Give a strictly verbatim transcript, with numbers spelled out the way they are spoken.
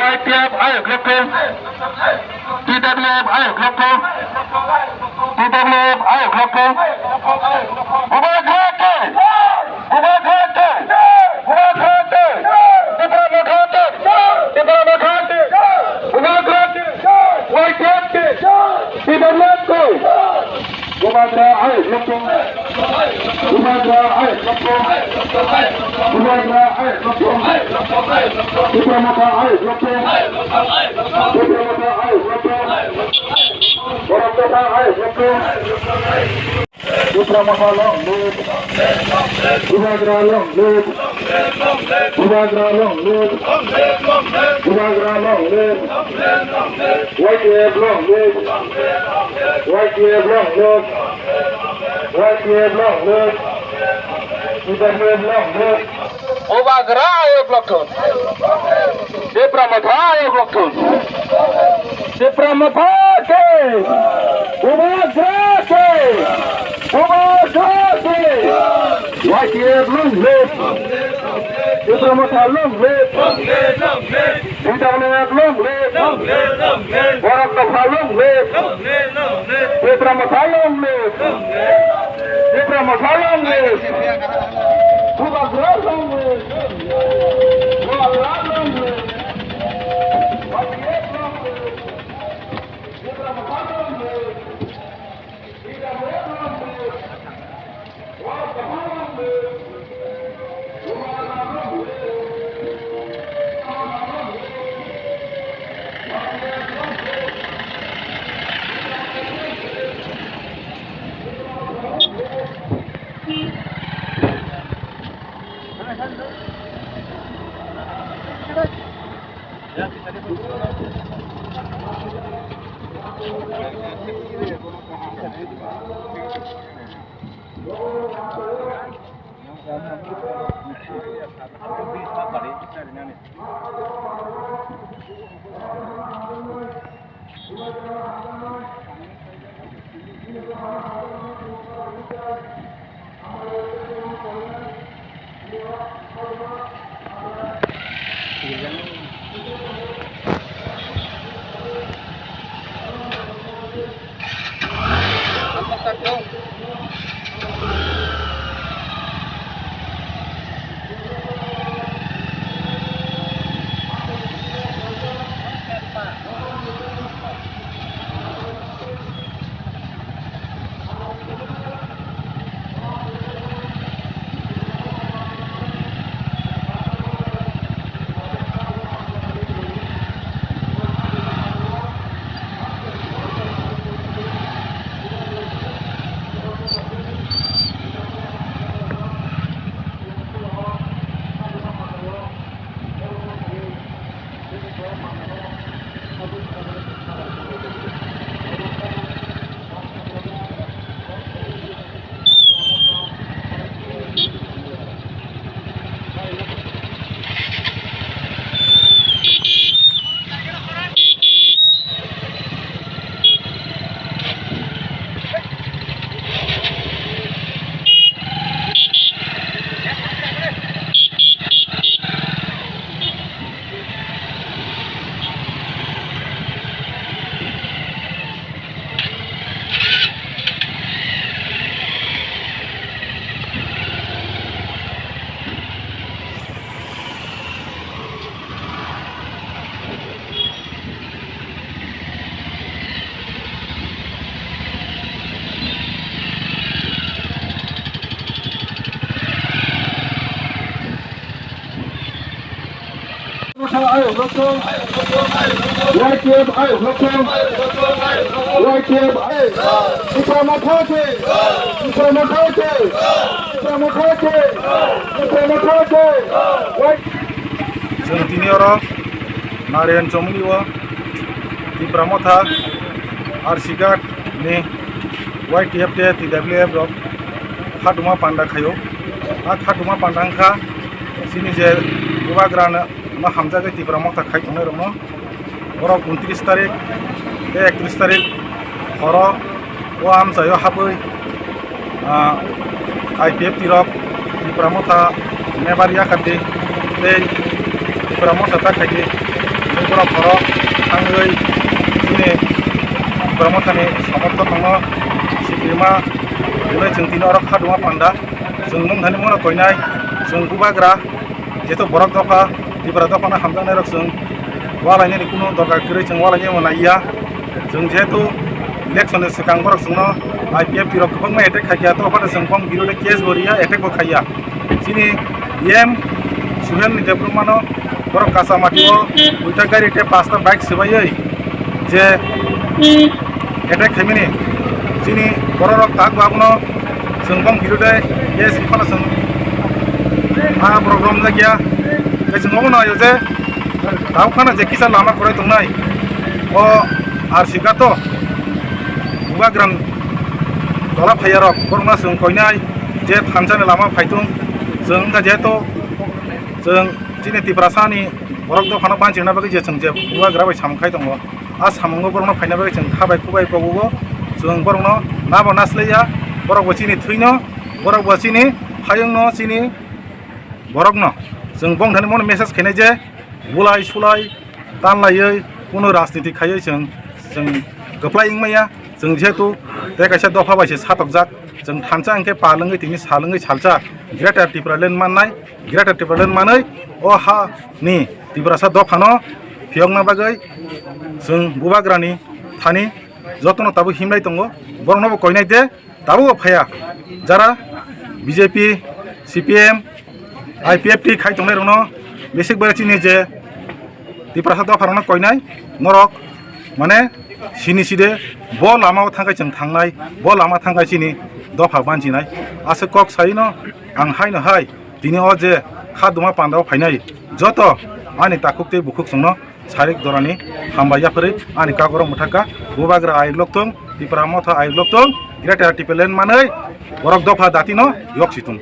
Y T F ayok lokthung, T W F ayok lokthung, T W F ayok lokthung. Bubagra khe! Bubagra khe! Bubagra khe! Tipra Motha khe! Tipra Motha khe! Bubagra khe! Y T F khe! T W F khe! Bubagra ayok lokthung. Bubagra ayok lokthung. Bubagra ayok lokthung. Tipra Motha ayok lokthung. Tipra Motha ayok lokthung. Borok Motha ayok lokthung. Tipra Motha long live. Bubagra long live. Bubagra long live. Bubagra long live. Y T F long live. Y T F long live. Y T F long live. T W F long live. Bubagra ayok lokthung. Tipra Motha ayok lokthung. Tipra Motha khe! Bubagra khe! Bubagra khe! Y T F long live! Tipra Motha long live! T W F long live! Borok Dopha long live! Tipra Motha long live! Tipra Motha long live! Bubagra long live! Bubagra long live! Ayok lokthung, Y T F ayok lokthung, Y T F ayok, Tipra Motha khe, Tipra Motha khe, Tipra Motha khe, Tipra Motha khe, Y T F. Chwng tini oro Narayan Chomoni o Tipra Motha R C Ghat ni Y T F tei T W F rok khatuma panda khaio. A khatuma panda wngkha chini je Bubagra no hamjagwi Tipra Motha khai tongnai rokno. Borok untris tarik tei ektris tarik horo o amchaio habwi, ah, I P F T rok Tipra Motha nebar yakardi tei Tipra Motha ta khaidi. Borok borok thangwi chini Tipra Mothani somorthokno sikrima hwnwi chwng tini oro kha duma panda. Chwng mung thani mano koinai, chwng bubagra, jeto borok dopha, Tipra dophano hamjaknairok chwng walainani kunu dorkar kwrwi chwng walainai mano naiya. Chwng jehetu election ni swkang borok chwngno I P F T rok kwbangma attack khaikha, to ophano chwng bong birodo case bo riya, attack bo khaiya. Chini E M Suhel ni Debbarma no borok kacha mati o duita gari tei pasta bike swbaiwi je attack khaimani chini borok rok tak bo abono chwng bong birodo case riphano chwng a borok romjakya. Tei chwng obo naio je tabuk phano je kisa lama kwrwi tongnai o R C Ghat o bubagra ni tola phaiyarok borokno chwng koinai je thansa ni lama phaitung chwng wngkha jehetu chwng chini Tiprasa ni borok dophano banchirna bagwi je chwng je bubagra bai samung khai tongo, a samungo borokno phaina bagwi chwng kha bai khuk bai pogo chwng borokno nabo naslaiya, borok bo chini thwino, borok bo chini hayungno chini borokno chwng bong thani mono message khainai je bulai sulai tanlaiwi kunu rajniti khaiwi chwng chwng kwplai wngmaya. Chwng jehetu tei kaisa dopha bai se satokjak, chwng thansa hwnkhe pal wngwi tini sal wngwi salsa Greater Tipraland mannai, Greater Tipraland manwi o ha ni Tiprasa dophano phiyokna bagwi chwng bubagrani thani jotono tabuk himlai tongo, borokno bo koinai de. Tabuk bo phaiya, jara B J P, C P M, I P F T khai tongnai rokno, besik bai chini je Tiprasa dopha rokno koinai, norok mane sini side bo lama o thangkai chwng thangnai, bo lama thangkai chini dopha banchinai. Aswk kok saino ang haino hai tini o je kha duma panda o phainai joto ani takhuk tei bukhuk chwngno sarik dorani hambai yapharwi ani kagoro mwthakha. Bubagra ayuk lokthung, Tipra Motha ayuk lokthung, Greater Tipraland manwi borok dopha datino yok situng.